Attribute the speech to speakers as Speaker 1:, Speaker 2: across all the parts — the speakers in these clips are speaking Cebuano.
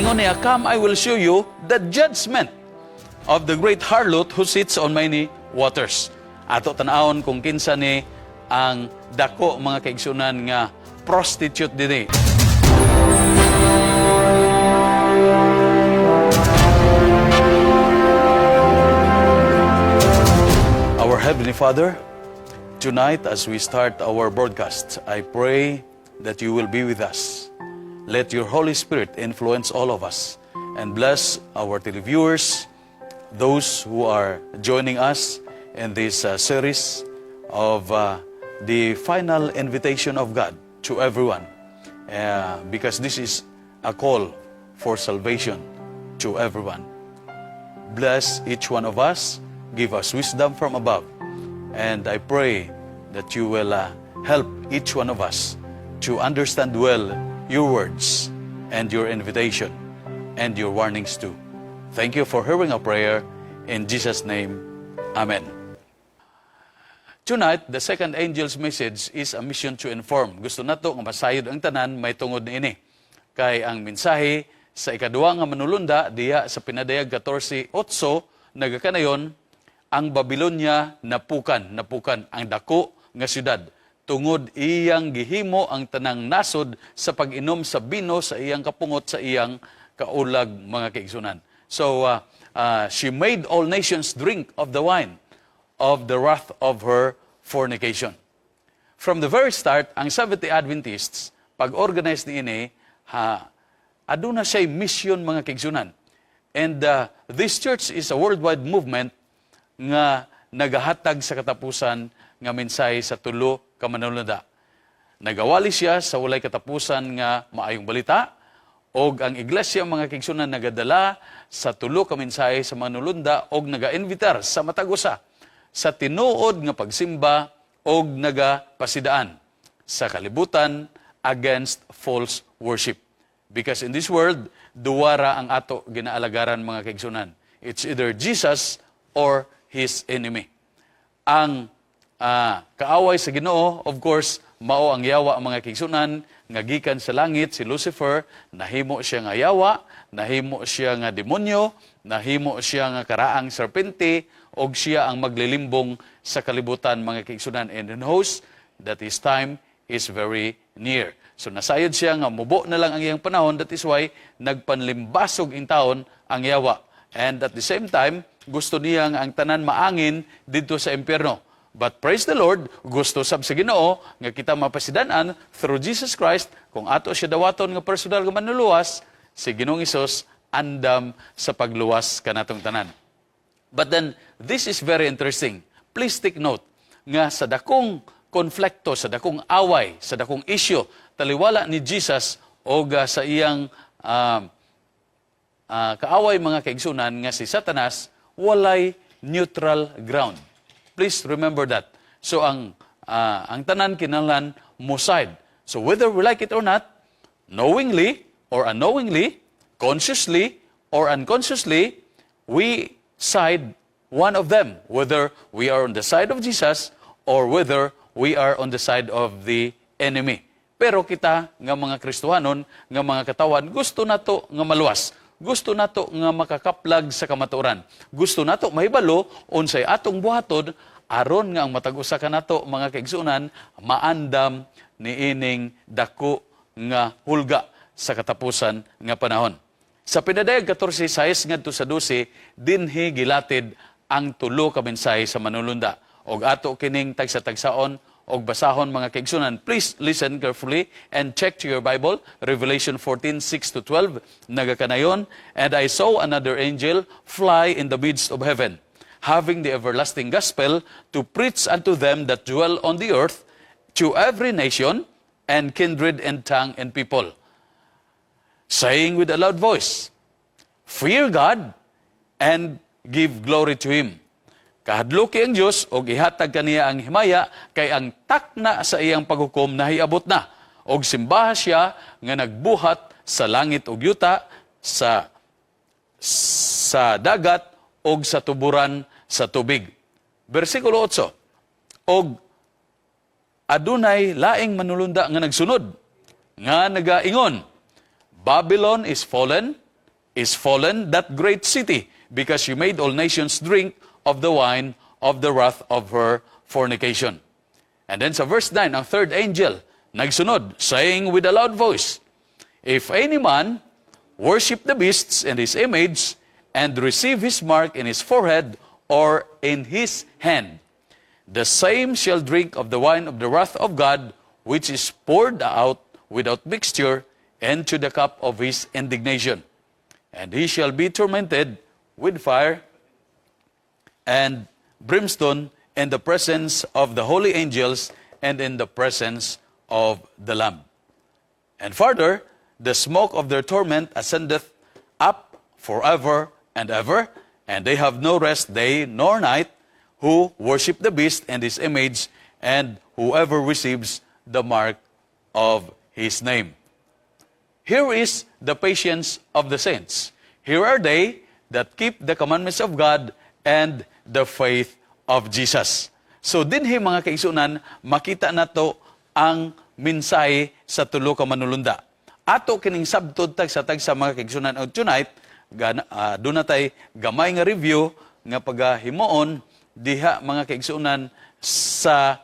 Speaker 1: Giingon niya, "Come, I will show you the judgment of the great harlot who sits on many waters." Ato tan-awon kung kinsa ni ang dako, mga kaigsunan, nga prostitute dinhi. Our Heavenly Father, tonight as we start our broadcast, I pray that you will be with us. Let your Holy Spirit influence all of us and bless our televiewers, those who are joining us in this series of the final invitation of God to everyone. Because this is a call for salvation to everyone. Bless each one of us, give us wisdom from above, and I pray that you will help each one of us to understand well your words and your invitation and your warnings too. Thank you for hearing our prayer. In Jesus' name, Amen. Tonight, the second angel's message is a mission to inform. Gusto nato nga masayod ang tanan may tungod niini. Kay ang mensahe sa ikaduha nga manulunda diha sa Pinadayag 14:8 nagakanayon, ang Babylonia napukan, napukan ang dako nga syudad tungod iyang gihimo ang tanang nasod sa pag-inom sa bino sa iyang kapungot, sa iyang kaulag, mga kaigsunan. So she made all nations drink of the wine of the wrath of her fornication. From the very start, ang Seventh-day Adventists, pag-organize niini, ha, aduna siya mission, mga kaigsunan. And this church is a worldwide movement nga nagahatag sa katapusan nga mensahe sa tulo ka manulunda. Nagawali siya sa walay katapusan nga maayong balita og ang iglesia, mga kaigsunan, nagadala sa tulo ka mensahe sa manulunda og nagainvitar sa matag usa sa tinuod nga pagsimba og nagapasidaan sa kalibutan against false worship. Because in this world, duwa ra ang ato ginaalagaran, mga kaigsunan. It's either Jesus or his enemy. Ang kaaway sa Ginoo, of course, mao ang yawa, mga kaigsunan, nga gikan sa langit, si Lucifer. Nahimo siya nga yawa, nahimo siya nga demonyo, nahimo siya nga karaang serpente, og siya ang maglilimbong sa kalibutan, mga kaigsunan, and he knows that his time is very near. So nasayod siya nga mubo na lang ang iyang panahon. That is why nagpanlimbasog intawon ang yawa. And at the same time, gusto niya nga ang tanan maangin didto sa impyerno. But praise the Lord, gusto sab sa Ginoo nga kita mapasidanan through Jesus Christ. Kung ato siya dawaton nga personal nga manluluwas, si Ginoong Hesus andam sa pagluwas kanatong tanan. But then, this is very interesting. Please take note nga sa dakong konflikto, sa dakong away, sa dakong isyu, taliwala ni Jesus o sa iyang kaaway, mga kaigsunan, nga si Satanas, walay neutral ground. Please remember that. So ang tanan kinahanglan mo side. So whether we like it or not, knowingly or unknowingly, consciously or unconsciously, we side one of them, whether we are on the side of Jesus or whether we are on the side of the enemy. Pero kita nga mga Kristohanon, nga mga katawan, gusto nato nga maluwas. Gusto nato nga makakaplag sa kamatuoran. Gusto nato mahibalo unsay atong buhaton aron nga ang matag usa kanato, mga kaigsunan, maandam niining dako nga hulga sa katapusan nga panahon. Sa Pinadayag 14:6 ngadto sa 12, dinhi gilatid ang tulo ka mensahe sa manulunda. Og ato kining tagsa-tagsaon og basahon, mga kaigsunan. Please listen carefully and check to your Bible, Revelation 14:6 to 12, nagakanayon, "And I saw another angel fly in the midst of heaven, having the everlasting gospel to preach unto them that dwell on the earth, to every nation and kindred and tongue and people, saying with a loud voice, 'Fear God and give glory to Him. Kahadluki ang Dios og ihatag kaniya ang himaya, kay ang takna sa iyang paghukom nahiabot na. Og simbaha siya nga nagbuhat sa langit ug yuta, sa dagat ug sa tuburan sa tubig.'" Bersikulo 8. "Og adunay laing manulunda nga nagsunod nga nagaingon, 'Babylon is fallen, Is fallen, that great city, because she made all nations drink of the wine of the wrath of her fornication." And then sa verse 9, ang third angel nagsunod, saying with a loud voice, "If any man worship the beasts and his image, and receive his mark in his forehead or in his hand, the same shall drink of the wine of the wrath of God, which is poured out without mixture into the cup of his indignation. And he shall be tormented with fire and brimstone in the presence of the holy angels and in the presence of the Lamb. And further, the smoke of their torment ascendeth up forever and ever, and they have no rest day nor night, who worship the beast and his image, and whoever receives the mark of his name." Here is the patience of the saints. Here are they that keep the commandments of God and the faith of Jesus. So dinhi, mga kaigsuonan, makita nato ang mensahe sa tulo ka manulunda. Ato kining sabtod tagsa-tagsa, mga kaigsuonan, og tonight duna tay gamay nga review nga pagahimuon diha, mga kaigsuonan, sa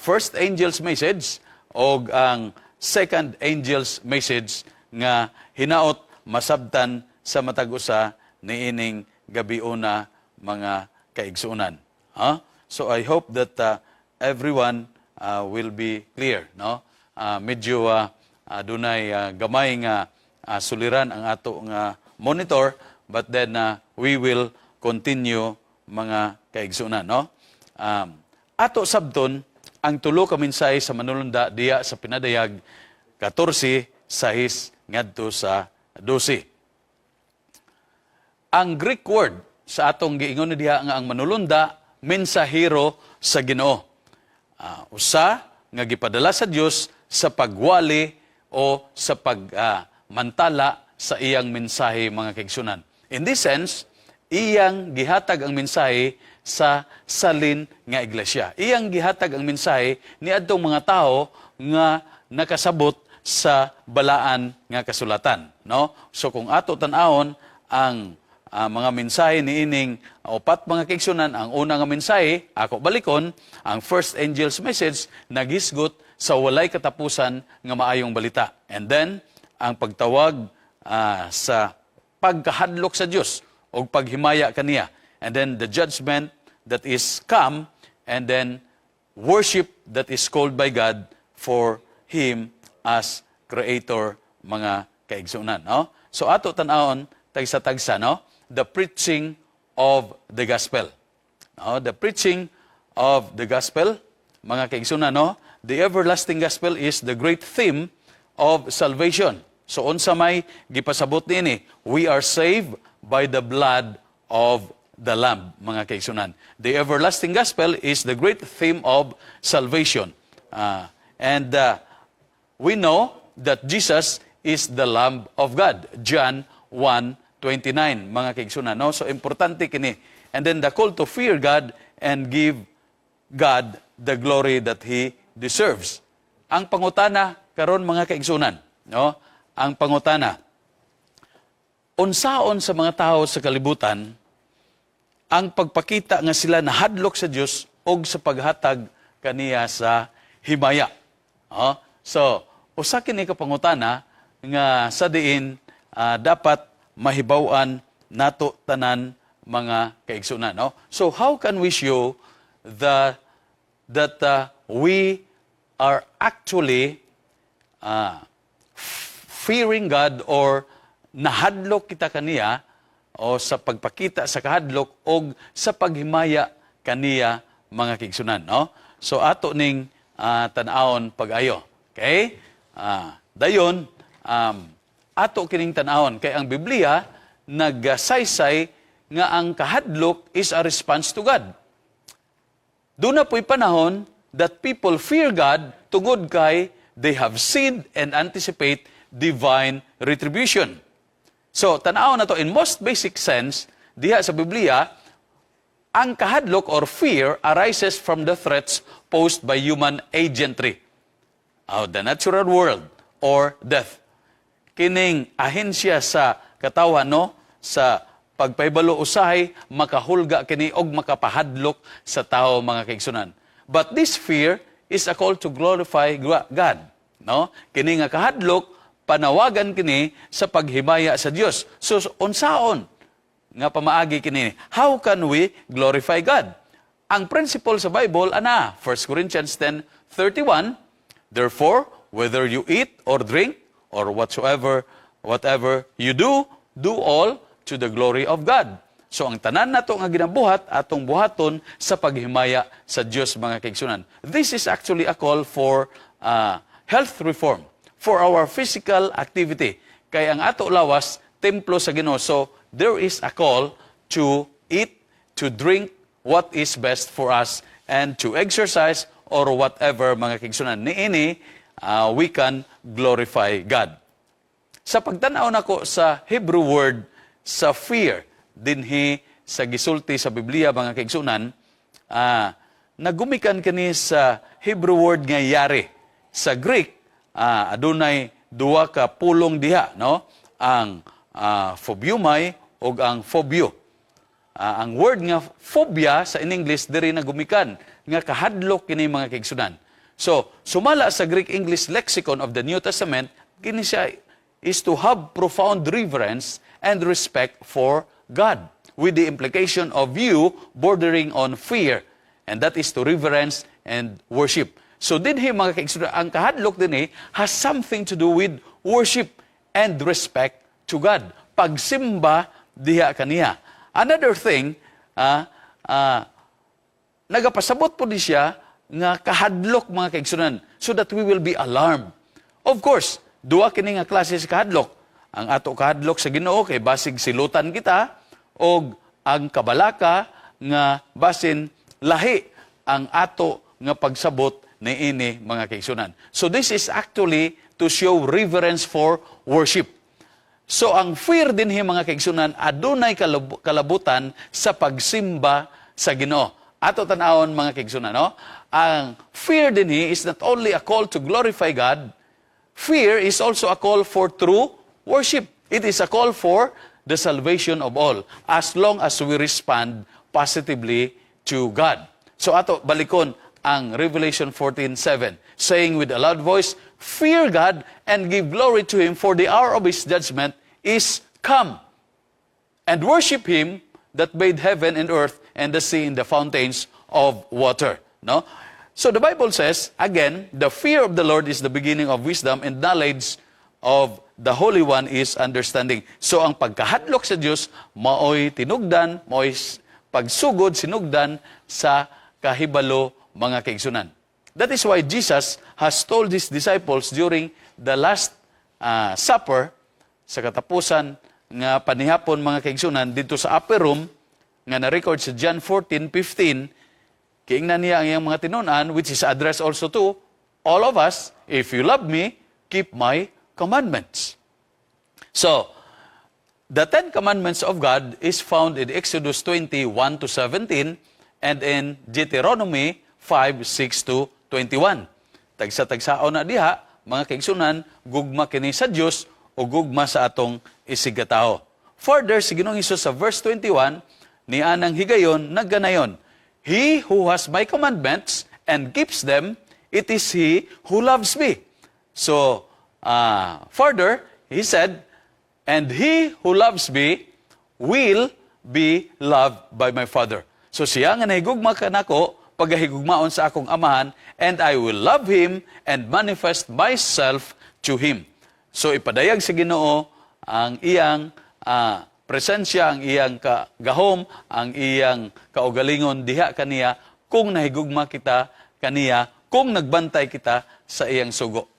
Speaker 1: first angel's message og ang second angel's message nga hinaot masabtan sa matag usa niining gabiuna, mga kaigsuonan. Huh? So I hope that everyone will be clear, no? Medyo dunay gamay nga suliran ang ato nga monitor, but then we will continue, mga kaigsuonan, no? Ato sabton ang tulo ka mensahe sa manulunda diya sa Pinadayag 14:6 ngadto sa 12. Ang Greek word sa atong giingon ni diha nga ang manulunda mensahero sa Ginoo. Usa nga gipadala sa Dios sa pagwali o sa pagmantala sa iyang mensahe, mga kaigsuonan. In this sense, iyang gihatag ang mensahe sa salin nga iglesia. Iyang gihatag ang mensahe niadtong mga tawo nga nakasabot sa balaan nga kasulatan, no? So kung ato tan-awon ang mga mensahe niining upat, mga kaigsuonan, ang una nga mensahe, ako balikon, ang first angel's message, naghisgot sa walay katapusan nga maayong balita. And then ang pagtawag sa pagkahadlok sa Dios o paghimaya kaniya. And then the judgment that is come, and then worship that is called by God for Him as Creator, mga kaigsuonan, no? So ato tan-awon tagsa-tagsa, no? The preaching of the gospel. No? The preaching of the gospel, mga kaigsuonan, no? The everlasting gospel is the great theme of salvation. So unsa may gipasabot niini? We are saved by the blood of the Lamb, mga kaigsuonan. The everlasting gospel is the great theme of salvation. And we know that Jesus is the Lamb of God. John 1:29, mga kaigsuonan. No? So importante kini. And then the call to fear God and give God the glory that He deserves. Ang pangutana karon, mga kaigsuonan, no? Ang pangutana, unsaon sa mga tao sa kalibutan ang pagpakita nga sila nahadlok sa Dios og sa paghatag kaniya sa himaya? Oh, so, usa kini ka pangutana nga sa diin dapat mahibaw-an nato tanan, mga kaigsuonan, no? So how can we show that we are actually fearing God or nahadlok kita kaniya o sa pagpakita sa kahadlok og sa paghimaya kaniya, mga kaigsuonan, no? So ato ning tan-awon pag-ayo. Okay? Dayon, ato kining tan-awon kay ang Biblia nagsaysay nga ang kahadlok is a response to God. Duna po'y panahon that people fear God tungod kay they have seen and anticipate divine retribution. So, tanaw na to, in most basic sense, diha sa Biblia, ang kahadlok or fear arises from the threats posed by human agentry, of the natural world or death. Kining ahensya sa katawan, no, sa pagpahibalo, usahay makahulga kini og makapahadlok sa tao, mga kaigsunan. But this fear is a call to glorify God, no? Kini nga kahadlok, panawagan kini sa paghimaya sa Dios. So unsaon nga pamaagi kini? How can we glorify God? Ang principle sa Bible ana, 1 Corinthians 10:31, "Therefore, whether you eat or drink or whatsoever whatever you do, do all to the glory of God." So ang tanan nato nga ginabuhat, atong buhaton sa paghimaya sa Dios, mga kaigsunan. This is actually a call for health reform, for our physical activity. Kay ang ato lawas, templo sa Ginoo. So there is a call to eat, to drink what is best for us and to exercise or whatever, mga kaigsunan. Niini, we can glorify God. Sa pagtanaw nako sa Hebrew word sa fear dinhi sa gisulti sa Biblia, mga kaigsunan, nagumikan kini sa Hebrew word nga yare. Sa Greek, adunay duha ka pulong diha, no? Ang phobeomai ug ang phobio. Ang word nga phobia sa in English, diri na gumikan nga kahadlok kini, mga kaigsunan. So, sumala sa Greek English Lexicon of the New Testament, kini siya is to have profound reverence and respect for God, with the implication of view bordering on fear, and that is to reverence and worship. So dinhi, mga kaigsunan, ang kahadlok dinhi has something to do with worship and respect to God. Pagsimba diha kaniya. Another thing, nagapasabot po di siya nga kahadlok, mga kaigsunan, so that we will be alarmed. Of course, duha kini nga klase sa kahadlok. Ang ato kahadlok sa Ginoo kay basig silutan kita, og ang kabalaka nga basin lahi ang ato nga pagsabot niini, mga kaigsunan. So this is actually to show reverence for worship. So ang fear dinhi, mga kaigsunan, adunay kalabutan sa pagsimba sa Ginoo. Ato tan-awon, mga kaigsunan, no? Ang fear dinhi is not only a call to glorify God, fear is also a call for true worship. It is a call for the salvation of all as long as we respond positively to God. So ato balikon ang Revelation 14:7, saying with a loud voice, "Fear God and give glory to Him, for the hour of His judgment is come. And worship Him that made heaven and earth and the sea and the fountains of water." No? So the Bible says, again, "The fear of the Lord is the beginning of wisdom, and knowledge of the Holy One is understanding." So ang pagkahadlok sa Dios maoy tinugdan, maoy pagsugod sinugdan sa kahibalo, mga kaigsunan. That is why Jesus has told his disciples during the last supper, sa katapusan nga panihapon, mga kaigsunan, dito sa upper room nga na-record sa John 14:15, kiingnan niya ang iyang mga tinunan, which is addressed also to all of us, "If you love me, keep my commandments." So, the Ten Commandments of God is found in Exodus 20:1 to 17 and in Deuteronomy 5:6 to 21. Tagsa-tagsaon na diha, mga kaigsunan, gugma kini sa Dios o gugma sa atong isigkatao. Further, si Ginoong Hesus sa verse 21, ni anang higayon, nagganayon, "He who has my commandments and keeps them, it is he who loves me." So, further, he said, "And he who loves me will be loved by my Father." So siya nga nahigugma kanako, pagahigugmaon sa akong Amahan, and I will love him and manifest myself to him. So ipadayag sa Ginoo ang iyang presensya, ang iyang kagahom, ang iyang kaugalingon diha kaniya kung nahigugma kita kaniya, kung nagbantay kita sa iyang sugo.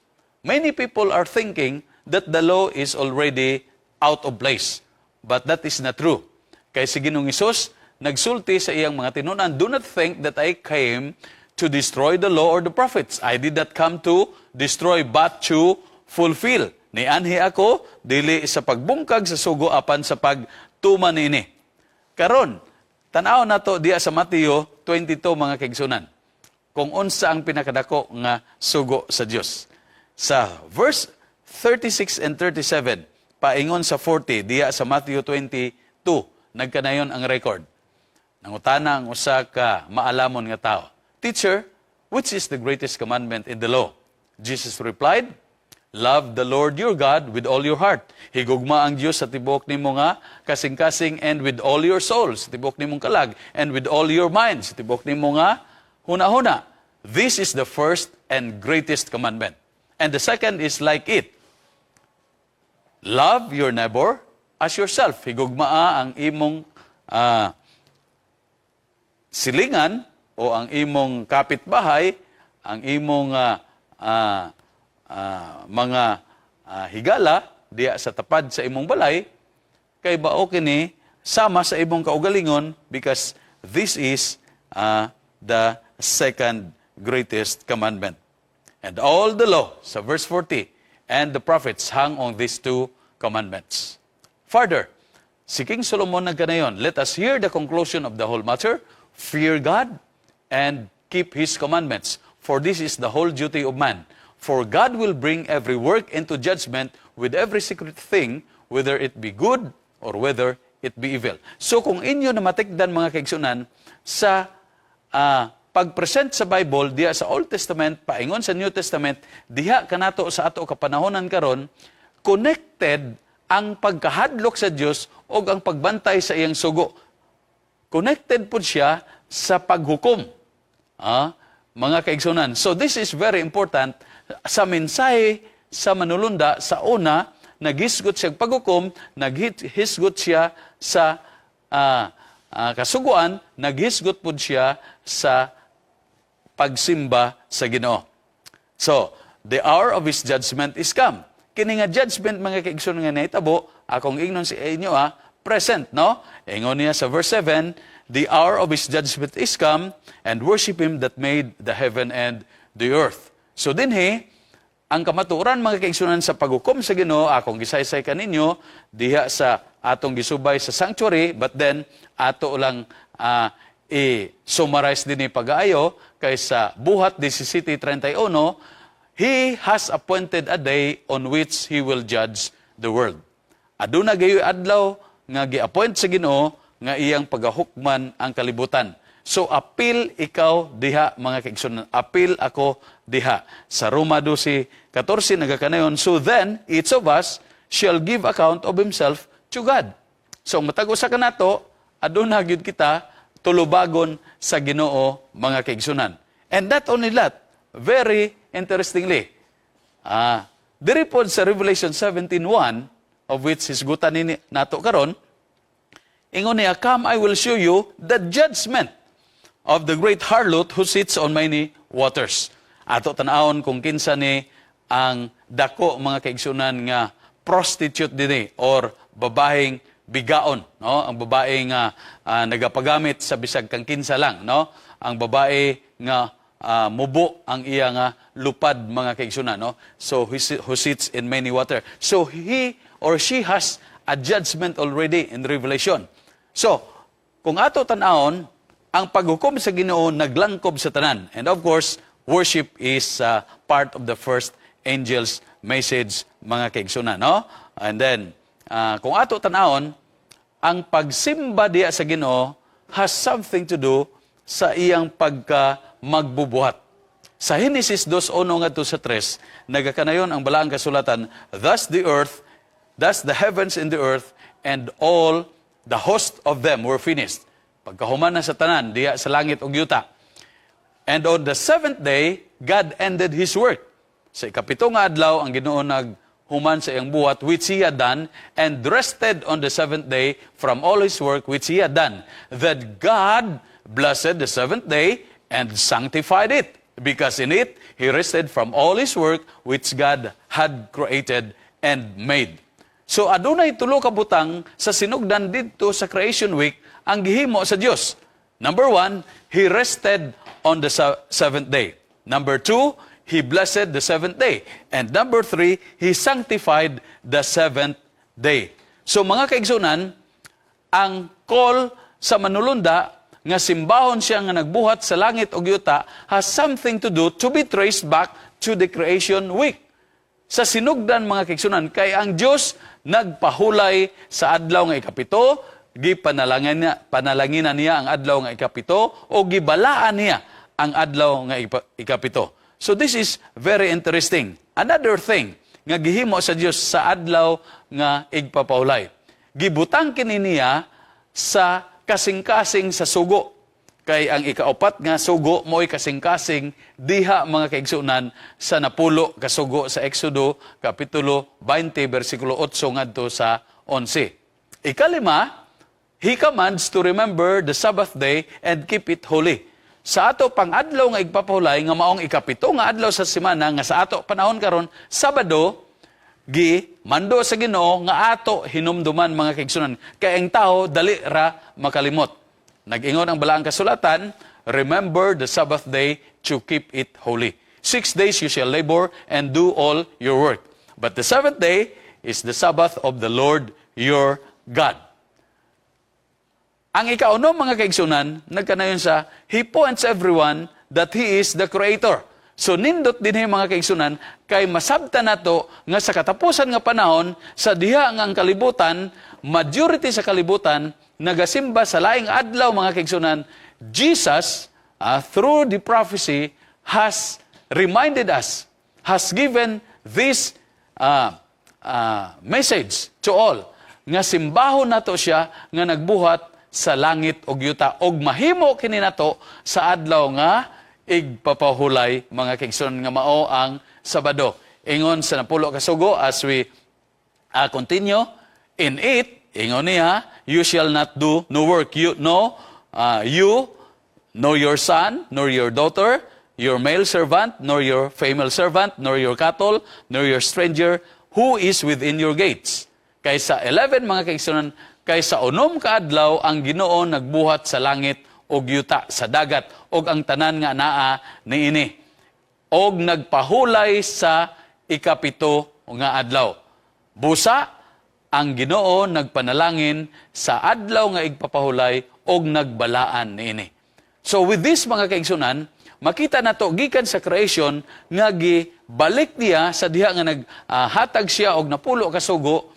Speaker 1: Many people are thinking that the law is already out of place. But that is not true. Kay si Ginoong Hesus nagsulti sa iyang mga tinunan, "Do not think that I came to destroy the law or the prophets. I did not come to destroy but to fulfill. Nianhi ako dili sa pagbungkag sa sugo apan sa pagtuman niini." Karon, tan-aw nato diya sa Mateo 22, mga kaigsunan, kung unsa ang pinakadako nga sugo sa Dios. Sa verse 36 and 37 paingon sa 40 diya sa Matthew 22, nagkanayon ang record. Nangutana ang usa ka maalamon nga tao, "Teacher, which is the greatest commandment in the law?" Jesus replied, "Love the Lord your God with all your heart." Higugma ang Dios sa tibuok nimo nga kasing-kasing, and with all your soul, sa tibuok nimong kalag, and with all your mind, sa tibuok nimo nga huna-huna. This is the first and greatest commandment. And the second is like it. Love your neighbor as yourself. Higugmaa ang imong silingan o ang imong kapitbahay, ang imong mga higala diya sa tapad sa imong balay, kay bao kini sama sa imong kaugalingon, because this is the second greatest commandment. And all the law, sa verse 40, and the prophets hang on these two commandments. Further, si King Solomon nagkanayon, "Let us hear the conclusion of the whole matter. Fear God and keep His commandments, for this is the whole duty of man. For God will bring every work into judgment with every secret thing, whether it be good or whether it be evil." So kung inyo na matikdan, mga kaigsunan, sa pag-present sa Bible diha sa Old Testament paingon sa New Testament diha kanato sa ato kapanahonan karon, connected ang pagkahadlok sa Dios o ang pagbantay sa iyang sugo. Connected po siya sa paghukom. Mga kaigsunan. So this is very important sa mensahe sa manulunda. Sa una, naghisgot siya paghukom, naghisgot siya sa kasuguan, naghisgot pud siya sa pagsimba sa Ginoo. So, the hour of His judgment is come. Kini nga judgment, mga kaigsoon, nga nahitabo, akong ingnon sa inyo, present, no? Ingon niya sa verse 7, "The hour of His judgment is come, and worship Him that made the heaven and the earth." So dinhi, ang kamatuoran, mga kaigsunan, sa paghukom sa Ginoo, akong gisaysay kaninyo diha sa atong gisubay sa sanctuary, but then ato lang i-summarize dinhi pag-aayo kay sa Buhat 17:31, He has appointed a day on which He will judge the world. Aduna gayoy adlaw nga gi-appoint sa Ginoo nga iyang pagahukman ang kalibutan. So apil ikaw diha, mga kaigsunan, apil ako diha. Sa Roma 12:14 nagakanayon, "So then each of us shall give account of himself to God." So matag usa kanato, aduna gyud kita tulubagon sa Ginoo, mga kaigsunan. And not only that, very interestingly, diri pod sa Revelation 17:1, of which hisgutan nini nato karon, ingon niya, "Come, I will show you the judgment of the great harlot who sits on many waters." Ato tan-awon kung kinsa ni ang dako, mga kaigsunan, nga prostitute dinhi or babahing bigaon, no? Ang babae nga nagapagamit sa bisag kang kinsa lang, no? Ang babae nga mubo ang iya nga lupad, mga kaigsunan, no? So who sits in many water. So he or she has a judgment already in Revelation. So, kung ato tan-awon, ang paghukom sa Ginoo naglangkob sa tanan. And of course, worship is part of the first angel's message, mga kaigsunan, no? And then, kung ato tan-awon, ang pagsimba diya sa Ginoo has something to do sa iyang pagka magbubuhat. Sa Henesis 2:1 ngadto sa 3, nagakanayon ang balaang kasulatan, "Thus the earth, thus the heavens and the earth, and all the host of them were finished." Pagkahuman na sa tanan, diya sa langit ug yuta. "And on the seventh day, God ended His work." Sa ikapito nga adlaw, ang Ginoo naghuman sa iyang buhat which He had done, and rested on the seventh day from all His work which He had done. That God blessed the seventh day and sanctified it, because in it He rested from all His work which God had created and made. So adunay tulo ka butang sa sinugdan didto sa Creation Week ang gihimo sa Dios. Number one, He rested on the seventh day. Number two, He blessed the seventh day. And number three, He sanctified the seventh day. So mga kaigsunan, ang call sa manulunda nga simbahon siya nga nagbuhat sa langit ug yuta has something to do to be traced back to the Creation Week. Sa sinugdan, mga kaigsuonan, kay ang Dios nagpahulay sa adlaw nga ikapito, gipanalangin niya, panalanginan niya ang adlaw nga ikapito o gibalaan niya ang adlaw nga ikapito. So this is very interesting. Another thing nga gihimo sa Dios sa adlaw nga igpapahulay. Gibutang kini niya sa kasing-kasing sa sugo. Kay ang ikaupat nga sugo mo'y kasing-kasing diha, mga kaigsunan, sa 10 ka sugo sa Exodo kapitulo 20 bersikulo 8 ngadto sa 11. Ikalima, He commands to remember the Sabbath day and keep it holy. Sa ato pang adlaw nga igpapahulay nga maong ikapito nga adlaw sa semana nga sa ato panahon karon Sabado, gi mando sa Ginoo nga ato hinumduman, mga kaigsunan, kay ang tao dali ra makalimot. Nag-ingon ang Balaang Kasulatan, "Remember the Sabbath day to keep it holy. 6 days you shall labor and do all your work. But the seventh day is the Sabbath of the Lord your God." Ang ikaunom, mga kaigsunan, nagkanayon sa He points everyone that He is the Creator. So nindot din mga kaigsunan, kay masabta nato nga sa katapusan nga panahon, sa diha nga ang kalibutan, majority sa kalibutan nagasimba sa laing adlaw, mga kaigsunan, Jesus, through the prophecy, has reminded us, has given this message to all nga simbahon nato siya nga nagbuhat sa langit ug yuta, ug mahimo kini nato sa adlaw nga igpapahulay, mga kaigsuonan, nga mao ang Sabado. Ingon sa 10 ka sugo, as we continue in it, ingon niya, "You shall not do no work, you no you nor your son nor your daughter, your male servant nor your female servant, nor your cattle, nor your stranger who is within your gates." Kay sa 11, mga kaigsuonan, kay sa 6 ka adlaw ang Ginoo nagbuhat sa langit ug yuta, sa dagat ug ang tanan nga naa niini. Og nagpahulay sa ikapito nga adlaw. Busa ang Ginoo nagpanalangin sa adlaw nga igpapahulay og nagbalaan niini. So with this, mga kaigsunan, makita nato gikan sa creation nga gibalik niya sa diha nga naghatag siya og 10 ka sugo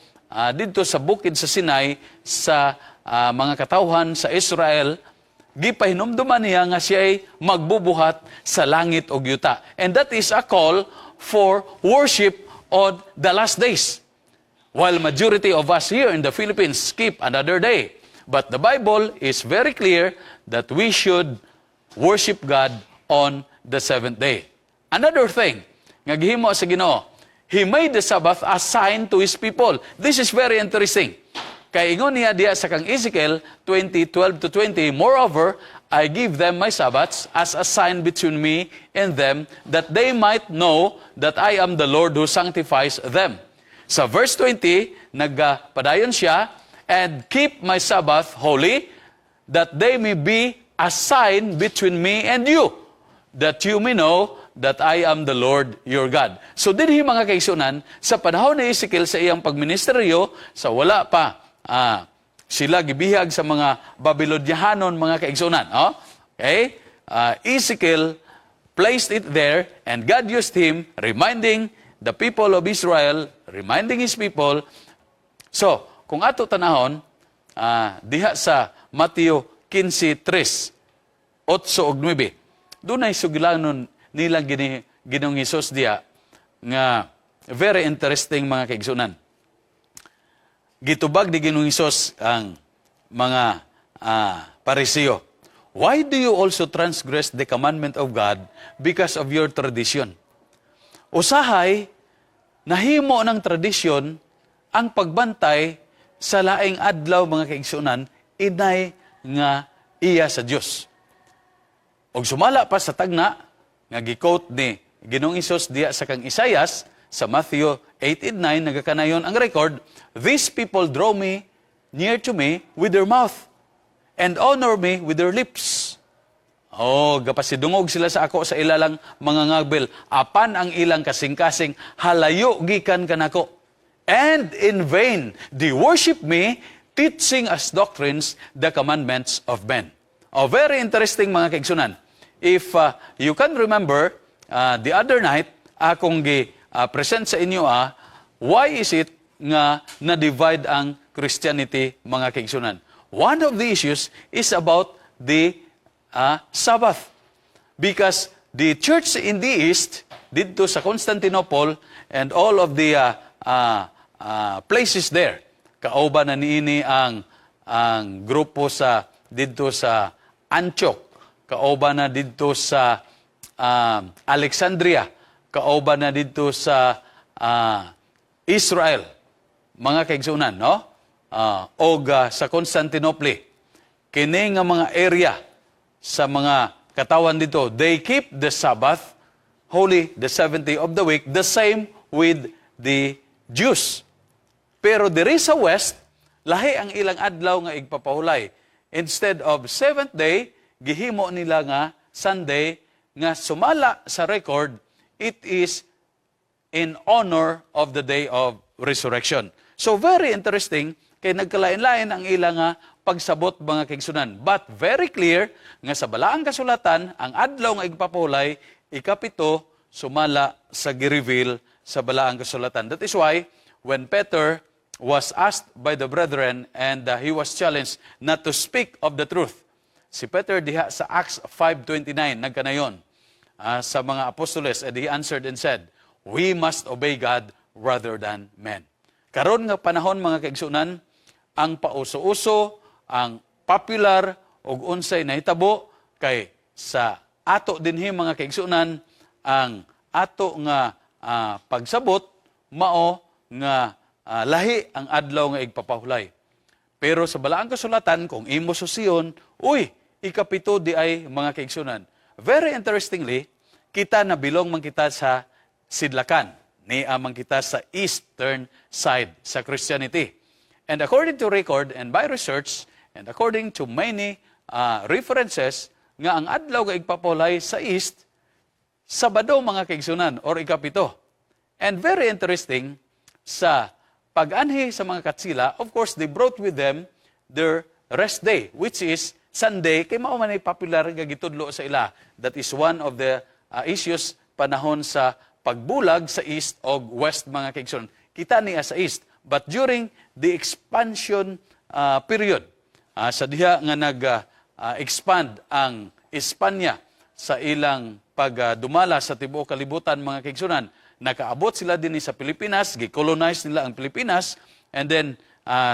Speaker 1: didto sa bukid sa Sinai sa mga katawhan sa Israel, gipahinumduman niya nga siya ay magbubuhat sa langit ug yuta. And that is a call for worship on the last days. While majority of us here in the Philippines skip another day. But the Bible is very clear that we should worship God on the seventh day. Another thing nga gihimo sa Ginoo, He made the Sabbath a sign to His people. This is very interesting. Kay ingon niya diya sa kang Ezekiel 20:12 to 20, "Moreover, I give them my Sabbaths as a sign between me and them, that they might know that I am the Lord who sanctifies them." Sa verse 20, nagpadayon siya, "And keep my Sabbath holy, that they may be a sign between me and you, that you may know that I am the Lord your God." So dinhi, mga kaigsunan, sa panahon ni Ezekiel sa iyang pagministeryo, sa wala pa sila gibihag sa mga Babyloniahanon, mga kaigsunan. Oh? Okay? Ezekiel placed it there and God used him reminding the people of Israel, reminding His people. So, kung ato tanahon, diha sa Mateo 15:3, 8 ug 9, dunay sugilanon nilang Ginoong Hesus diha nga very interesting, mga kaigsunan. Gitubag ni Ginoong Hesus ang mga Pariseo. "Why do you also transgress the commandment of God because of your tradition?" Usahay, nahimo ng tradisyon ang pagbantay sa laing adlaw, mga kaigsunan, inay nga iya sa Dios. Og sumala pa sa tagna nga gi-quote ni Ginoong Hesus diya sa kang Isaias sa Matthew 8 and 9, nagakanayon ang record, "These people draw me near to me with their mouth and honor me with their lips." Oh, gapasidungog sila sa ako sa ilalang mga ngagbil. Apan ang ilang kasing-kasing halayo gikan kanako. "And in vain they worship me, teaching as doctrines the commandments of men." Oh, very interesting, mga kaigsunan. If you can remember, the other night, akong gi present sa inyo, why is it nga na-divide ang Christianity, mga kaigsunan? One of the issues is about the Sabbath. Because the church in the East, didto sa Constantinople and all of the places there, kauban na niini ang grupo sa didto sa Antioch, kauban na didto sa Alexandria, kauban na didto sa Israel, mga kaigsunan, no? Og sa Constantinople. Kini nga mga area sa mga katawan dito, they keep the Sabbath holy, the seventh day of the week, the same with the Jews. Pero diri sa West, lahi ang ilang adlaw nga igpapahulay. Instead of seventh day, gihimo nila nga Sunday nga sumala sa record, it is in honor of the day of resurrection. So very interesting kay nagkalain-lain ang ilang nga pagsabot, mga kaigsunan. But very clear nga sa Balaang Kasulatan, ang adlaw nga igpapahulay 7 sumala sa gi-reveal sa Balaang Kasulatan. That is why when Peter was asked by the brethren and he was challenged not to speak of the truth. Si Peter diha sa Acts 5:29 nagkanayon sa mga apostoles, and he answered and said, "We must obey God rather than men." Karon nga panahon, mga kaigsunan, ang pauso-uso, ang popular ug unsay nahitabo kay sa ato dinhi, mga kaigsunan, ang ato nga pagsabot mao nga lahi ang adlaw nga igpapahulay. Pero sa Balaang Kasulatan, kung imo susiyon, uy, 7 diay, mga kaigsunan. Very interestingly, kita na belong man kita sa sidlakan. Nia man kita sa eastern side sa Christianity. And according to record and by research, and according to many references, nga ang adlaw nga igpapahulay sa east, Sabado, mga kaigsunan, or 7. And very interesting, sa pag-anhi sa mga Katsila, of course, they brought with them their rest day, which is Sunday, kay mao man ay popular nga gitudlo sa ila. That is one of the issues panahon sa pagbulag sa East o West, mga kaigsunan. Kita niya sa East. But during the expansion period, sa diha nga nag-expand ang Espanya sa ilang pagdumala sa tibuok kalibutan, mga kaigsunan, nakaabot sila din sa Pilipinas, gi-colonize nila ang Pilipinas, and then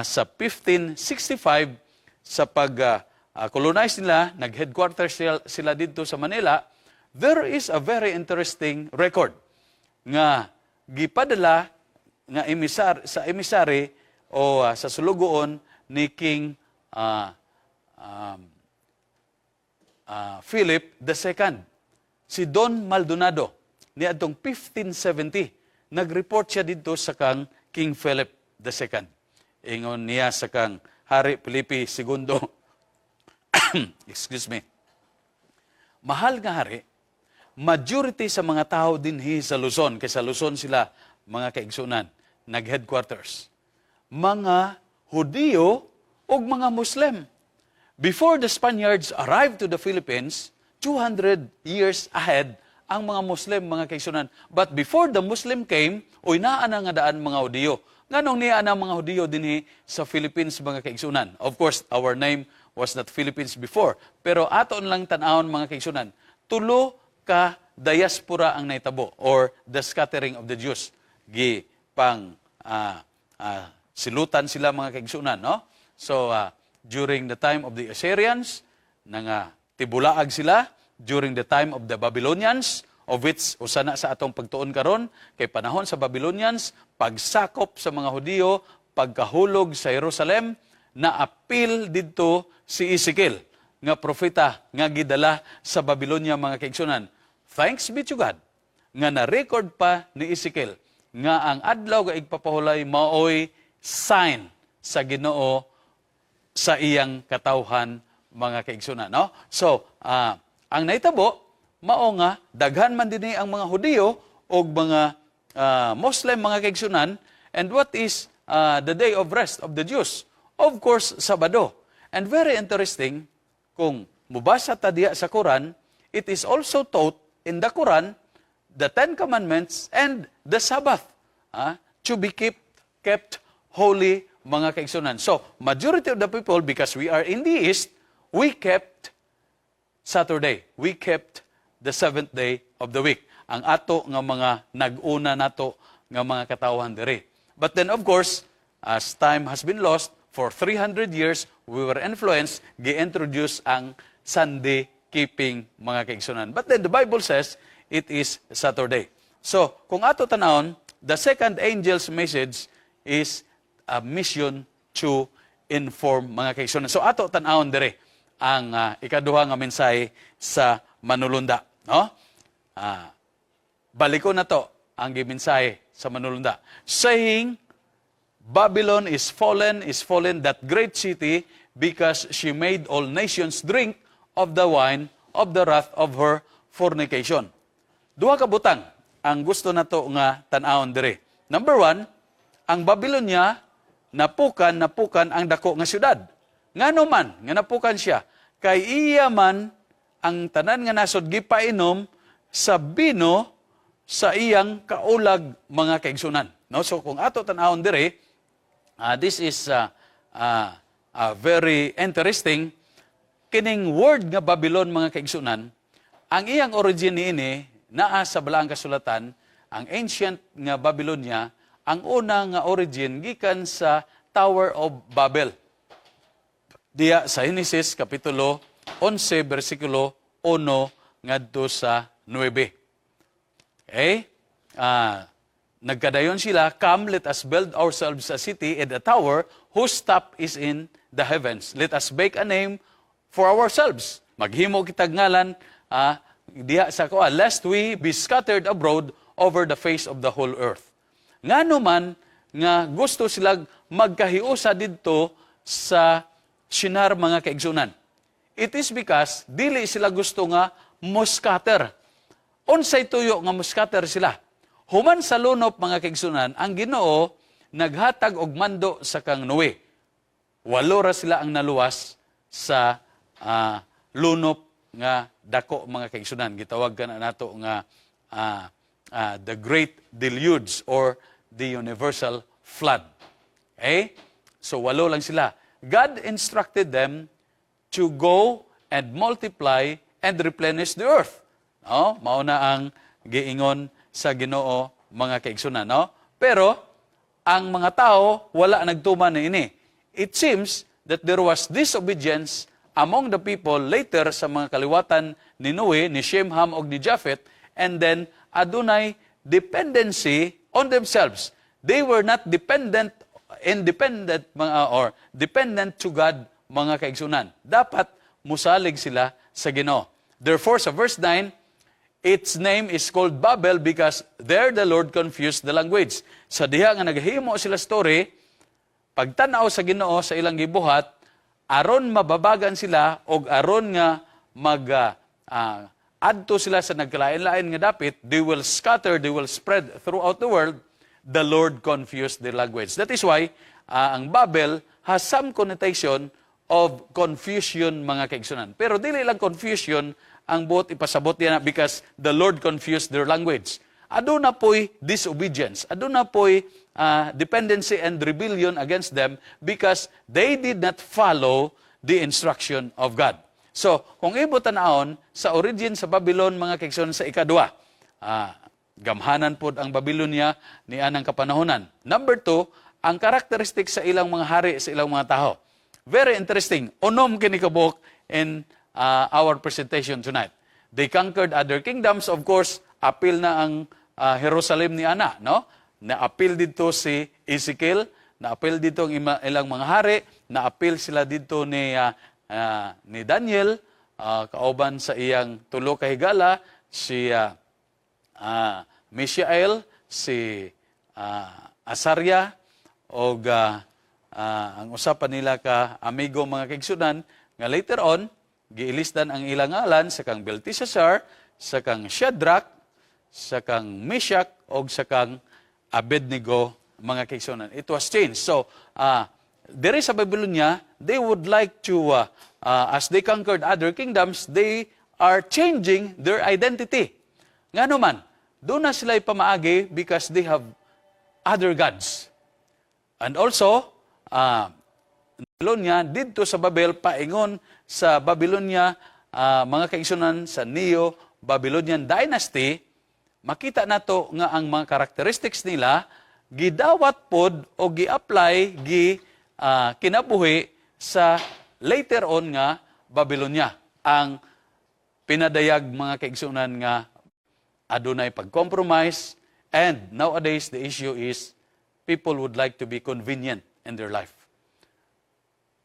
Speaker 1: sa 1565, sa pag-colonize nila, nag-headquarters sila dito sa Manila. There is a very interesting record nga gipadala nga emisar sa emissary o sa sulugoon ni King Philip II. Si Don Maldonado, niadtong 1570, nag-report siya dito sa kang King Philip II. Ingon niya sa kang Hari Felipe II, excuse me, "Mahal nga hari, majority sa mga tao dinhi sa Luzon," kay sa Luzon sila, mga kaigsunan, nag-headquarters, mga Hudiyo ug mga Muslim. Before the Spaniards arrived to the Philippines, 200 years ahead ang mga Muslim, mga kaigsunan. But before the Muslim came, uy, naa na nga daan mga Hudiyo. Nganong niya na mga Hudiyo dinhi sa Philippines, mga kaigsunan? Of course, our name was not Philippines before. Pero aton lang tan-awon, mga kaigsunan, tulo ka diaspora ang naitabo or the scattering of the Jews. Gi pang silutan sila, mga kaigsunan, no? So, during the time of the Assyrians, nanga tibulaag sila. During the time of the Babylonians, of which usa na sa atong pagtuon karon, kay panahon sa Babylonians, pagsakop sa mga Hudiyo, pagkahulog sa Jerusalem, naapil didto si Ezekiel nga propeta nga gidala sa Babylonia, mga kaigsunan. Thanks be to God nga na-record pa ni Ezekiel nga ang adlaw nga igpapahulay maoy sign sa Ginoo sa iyang katawhan, mga kaigsunan, no? So, ang nahitabo mao nga daghan man dinhi ang mga Hudiyo ug mga Muslim, mga kaigsunan. And what is the day of rest of the Jews? Of course, Sabado. And very interesting, kung mubasa ta diya sa Quran, it is also taught in the Quran the Ten Commandments, and the Sabbath to be kept holy, mga kaigsunan. So, majority of the people, because we are in the East, we kept Saturday. We kept the seventh day of the week. Ang ato nga mga nag-una nato nga mga katawhan diri. But then, of course, as time has been lost, for 300 years, we were influenced, gi-introduce ang Sunday keeping, mga kaigsunan. But then the Bible says it is Saturday. So, kung ato tanawon, the second angel's message is a mission to inform, mga kaigsunan. So ato tanawon dire ang ikaduha nga mensahe sa manulunda, no? Balikon na to ang gimensahe sa manulunda. Saying, "Babylon is fallen, that great city, because she made all nations drink of the wine of the wrath of her fornication." Duha ka butang ang gusto nato nga tan-awon dire. Number one, ang Babylonia napukan, napukan ang dako nga syudad. Ngano man nga napukan siya? Kay iya man ang tanan nga nasod gipainom sa bino sa iyang kaulag, mga kaigsunan. No? So kung ato tan-awon dire, this is very interesting. Kining word nga Babylon, mga kaigsunan, ang iyang origin niini naa sa Balaang Kasulatan, ang ancient nga Babylonia, ang una nga origin gikan sa Tower of Babel. Diya sa Genesis kapitulo 11 bersikulo 1 ngadto sa 9. Okay? Nagkadayon sila, "Come, let us build ourselves a city and a tower whose top is in the heavens. Let us make a name for ourselves." Maghimo kitag ngalan diha sa kuan, "lest we be scattered abroad over the face of the whole earth." Ngano man nga gusto sila magkahiusa didto sa Shinar, mga kaigsunan? It is because dili sila gusto nga mo-scatter. Unsay tuyo nga mo-scatter sila? Human sa lunop, mga kaigsunan, ang Ginoo naghatag og mando sa kang Noe. Walo ra sila ang naluwas sa lunop nga dako, mga kaigsunan. Gitawag ka na nato nga the Great Deluge or the Universal Flood. Okay? So walo lang sila. God instructed them to go and multiply and replenish the earth. No? Mao na ang giingon sa Ginoo, mga kaigsunan, no? Pero ang mga tao wala nagtuman niini. It seems that there was disobedience among the people later sa mga kaliwatan ni Noe, ni Shem, Ham ug ni Japheth, and then adunay dependency on themselves. They were not dependent, independent mga or dependent to God, mga kaigsunan. Dapat musalig sila sa Ginoo. Therefore, sa verse 9, its name is called Babel because there the Lord confused the language. Sa diha nga naghimo sila story, pagtanaw sa Ginoo sa ilang gibuhat, aron mababagan sila og aron nga mag adto sila sa nagkalain-lain nga dapit, they will scatter, they will spread throughout the world, the Lord confused their language. That is why ang Babel has some connotation of confusion, mga kaigsunan. Pero dili lang confusion ang buot ipasabot niya because the Lord confused their language. Aduna po'y disobedience. Aduna po'y dependency and rebellion against them because they did not follow the instruction of God. So, kung imo tanawon sa origin sa Babylon, mga kaigsunan, sa ikadua, gamhanan pod ang Babylonia ni anang kapanahonan. Number two, ang karakteristik sa ilang mga hari, sa ilang mga tao. Very interesting. Unom kini kabuok in our presentation tonight. They conquered other kingdoms. Of course, apil na ang Jerusalem ni ana, no? Naapil dito si Ezekiel, naapil dito ang ilang mga hari, naapil sila dito ni Daniel, kauban sa iyang tulo ka higala, si Mishael, si Azaria, og ang usa pa nila ka amigo, mga kaigsunan, nga later on giilisdan ang ilang ngalan sa kang Belteshazzar, sa kang Shadrach, sa kang Meshach og sa kang Abednego, mga kaigsunan. It was changed. So, diri sa Babylonia, they would like to, as they conquered other kingdoms, they are changing their identity. Ngano man, Duna sila pamaagi because they have other gods. And also, Babylonia, didto sa Babel, paingon sa Babylonia, mga kaigsunan, sa Neo-Babylonian Dynasty, makita nato nga ang mga characteristics nila, gidawat pod o gi-apply, gi kinabuhi sa later on nga Babylonia. Ang pinadayag, mga kaigsunan, nga adunay pag-compromise, and nowadays the issue is people would like to be convenient in their life.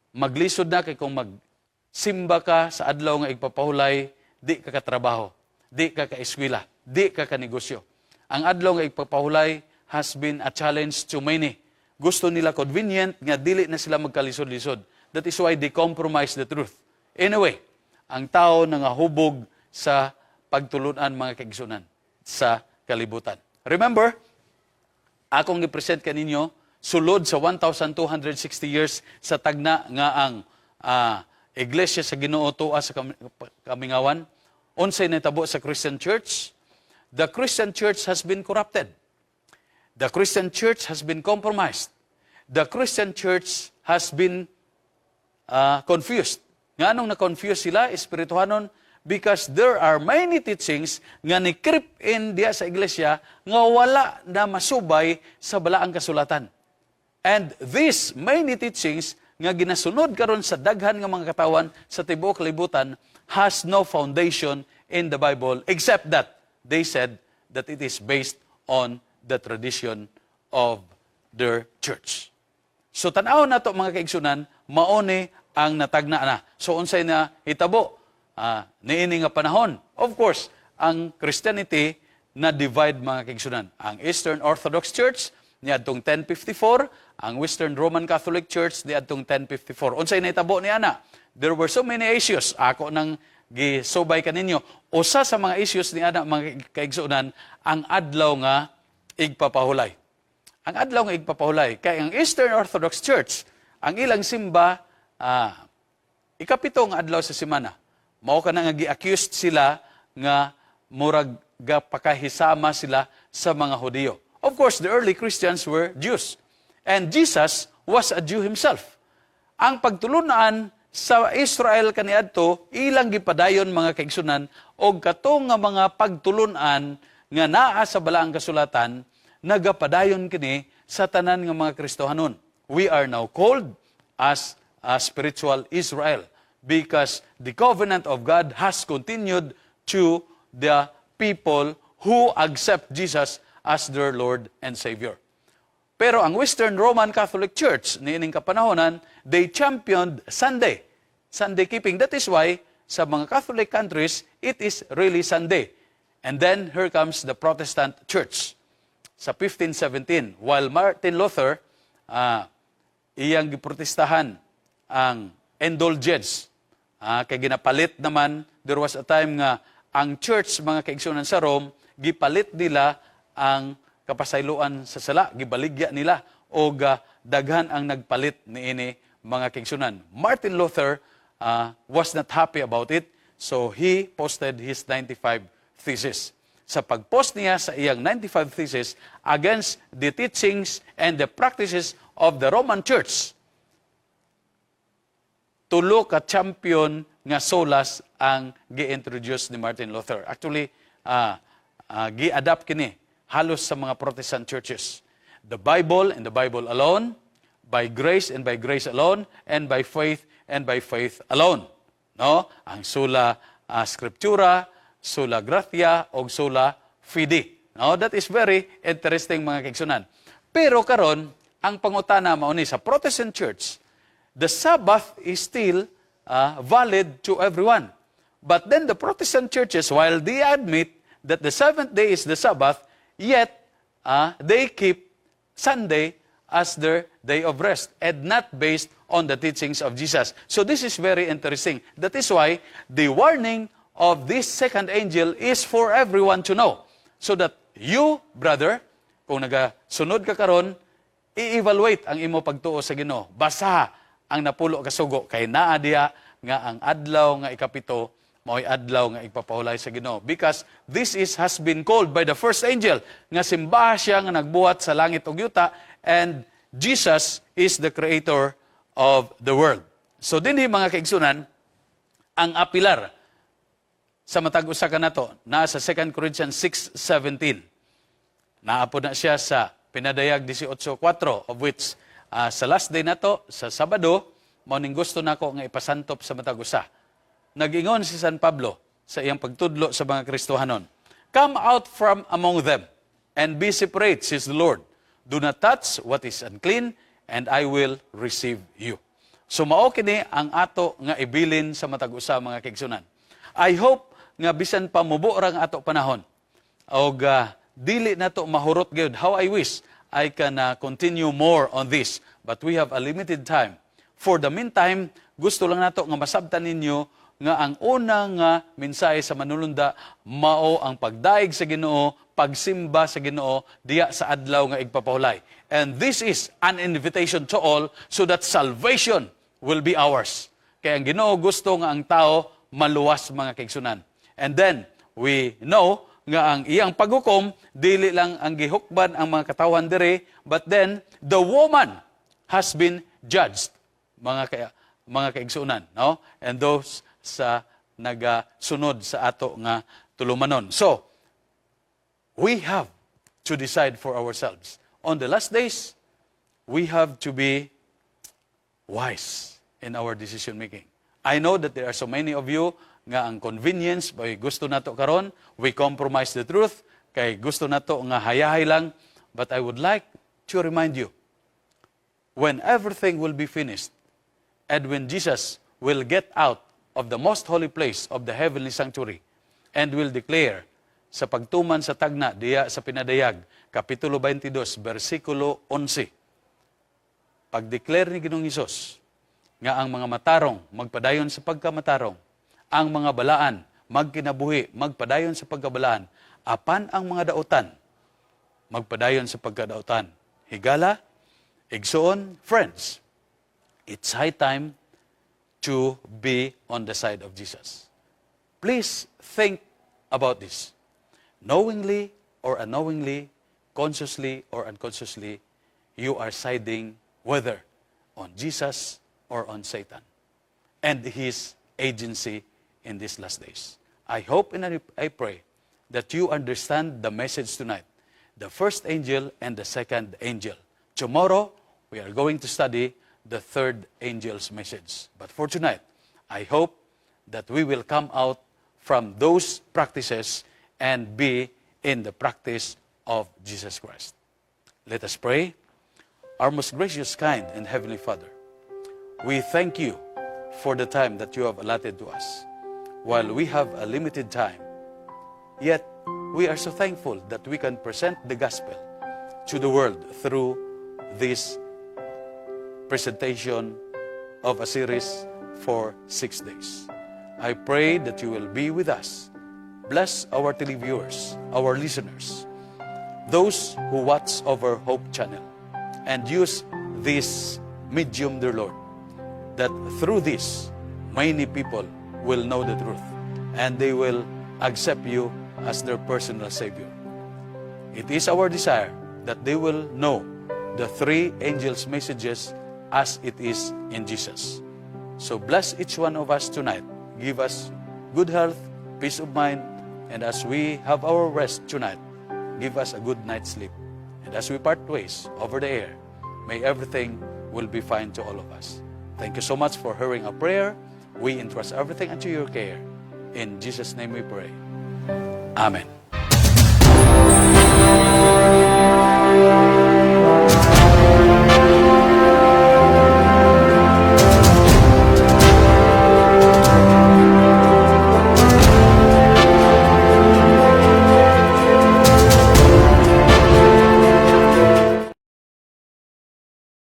Speaker 1: Maglisod na kay kung magsimba ka sa Adlaw nga Igpapahulay, di ka katrabaho, di ka kaeskwela, di ka kanegosyo. Ang Adlaw nga Igpapahulay has been a challenge to many. Gusto nila convenient nga dili na sila magkalisod-lisod. That is why they compromise the truth. Anyway, ang tao nangahubog sa pagtulunan, mga kaigsunan, sa kalibutan. Remember, akong gi-present kaninyo sulod sa 1,260 years sa tagna nga ang Iglesia sa Ginoo tua sa kamingawan, unsay nahitabo sa Christian Church? The Christian Church has been corrupted. The Christian Church has been compromised. The Christian Church has been confused. Nganong na-confuse sila, espirituhanon? Because there are many teachings nga ni creep in diya sa iglesia nga wala na masubay sa Balaang Kasulatan. And these many teachings nga ginasunod karon sa daghan nga mga katawan sa tibuok kalibutan has no foundation in the Bible except that they said that it is based on the tradition of their church. So tan-aw nato, mga kaigsunan, mauni ang natagna na. So unsay na hitabo niini nga panahon? Of course, ang Christianity na divide, mga kaigsunan. Ang Eastern Orthodox Church niadtong 1054, ang Western Roman Catholic Church niadtong 1054. Unsay nahitabo ni ana? There were so many issues. Ako nang gisubay kaninyo. Usa sa mga issues ni ana, mga kaigsunan, ang Adlaw nga Igpapahulay. Ang Adlaw nga Igpapahulay kay ang Eastern Orthodox Church, ang ilang simba ikapito nga adlaw sa semana. Mao kana nga gi-accused sila nga murag gapakahisama sila sa mga Hudiyo. Of course, the early Christians were Jews. And Jesus was a Jew himself. Ang pagtulunan sa Israel kaniadto ilang gipadayon, mga kaigsunan, og kato nga mga pagtulunan nga naa sa Balaang Kasulatan nagapadayon kini sa tanan nga mga Kristohanon. We are now called as a spiritual Israel because the covenant of God has continued to the people who accept Jesus as their Lord and Savior. Pero ang Western Roman Catholic Church niining kapanahonan, they championed Sunday. Sunday keeping. That is why sa mga Catholic countries, it is really Sunday. And then here comes the Protestant Church. Sa 1517, while Martin Luther iyang giprotestahan ang indulgence, kay ginapalit naman, there was a time nga ang church, mga kaigsunan, sa Rome, gipalit nila ang kapasayloan sa sala, gibaligya nila og daghan ang nagpalit niini, mga kaigsunan. Martin Luther was not happy about it, so he posted his 95 Thesis. Sa pag-post niya sa iyang 95 Thesis against the teachings and the practices of the Roman Church, tulo ka champion nga solas ang gi-introduce ni Martin Luther. Actually, gi-adapt kini halos sa mga Protestant churches. The Bible and the Bible alone, by grace and by grace alone, and by faith and by faith alone. No? Ang sola scriptura, sola gratia, og sola fide. No? That is very interesting, mga kaigsunan. Pero karon, ang pangutana mao ni, sa Protestant Church, the Sabbath is still valid to everyone. But then the Protestant churches, while they admit that the seventh day is the Sabbath, yet they keep Sunday as their day of rest and not based on the teachings of Jesus. So this is very interesting. That is why the warning of this second angel is for everyone to know. So that you, brother, kung nagasunod ka karon, i-evaluate ang imo pagtuo sa Ginoo. Basa ang napulo ka sugo kay naa diya nga ang adlaw nga ikapito Mao'y adlaw nga igpapahulay sa Ginoo because this is has been called by the first angel nga simbaha siya nga nagbuhat sa langit ug yuta, and Jesus is the creator of the world. So dinhi, mga kaigsunan, ang apilar sa matag usa kanato naa sa 2 Corinthians 6:17. Naa pod na siya sa Pinadayag 18:4, of which sa last day nato sa Sabado, mao ning gusto nako nga ipasantop sa matag usa. Nag-ingon si San Pablo sa iyang pagtudlo sa mga Kristohanon, "Come out from among them and be separate, says the Lord. Do not touch what is unclean, and I will receive you." So mao kini ang ato nga ibilin sa matag usa, mga kaigsunan. I hope nga bisan pa mubo ra ang ato panahon og dili nato mahurot gyud. How I wish I can continue more on this, but we have a limited time. For the meantime, gusto lang nato nga masabtan ninyo nga ang una nga mensahe sa manulunda mao ang pagdaig sa Ginoo, pagsimba sa Ginoo diya sa adlaw nga igpapahulay. And this is an invitation to all so that salvation will be ours. Kay ang Ginoo gusto nga ang tao maluwas, mga kaigsunan. And then we know nga ang iyang paghukom dili lang ang gihukban ang mga katawhan diri, but then the woman has been judged, mga kaigsunan, no, and those sa nagasunod sa ato nga tulumanon. So we have to decide for ourselves. On the last days, we have to be wise in our decision making. I know that there are so many of you nga ang convenience bay gusto nato karon, we compromise the truth kay gusto nato nga hayahay lang, but I would like to remind you, when everything will be finished and when Jesus will get out of the most holy place of the heavenly sanctuary and will declare sa pagtuman sa tagna diya sa Pinadayag Kapitulo 22 bersikulo 11, pag-declare ni Ginoong Hesus nga ang mga matarong magpadayon sa pagkamatarong, ang mga balaan magkinabuhi magpadayon sa pagkabalaan, apan ang mga dautan magpadayon sa pagkadautan. Higala, igsoon, friends, it's high time to be on the side of Jesus. Please think about this. Knowingly or unknowingly, consciously or unconsciously, you are siding whether on Jesus or on Satan and his agency in these last days. I hope and I pray that you understand the message tonight, the first angel and the second angel. Tomorrow, we are going to study the third angel's message. But for tonight, I hope that we will come out from those practices and be in the practice of Jesus Christ. Let us pray. Our most gracious, kind, and heavenly Father, we thank you for the time that you have allotted to us. While we have a limited time, yet we are so thankful that we can present the gospel to the world through this presentation of a series for 6 days. I pray that you will be with us. Bless our televiewers, our listeners, those who watch over Hope Channel, and use this medium, dear Lord, that through this, many people will know the truth and they will accept you as their personal Savior. It is our desire that they will know the three angels' messages as it is in Jesus. So bless each one of us tonight. Give us good health, peace of mind, and as we have our rest tonight, give us a good night's sleep. And as we part ways over the air, may everything will be fine to all of us. Thank you so much for hearing our prayer. We entrust everything unto your care. In Jesus' name we pray. Amen.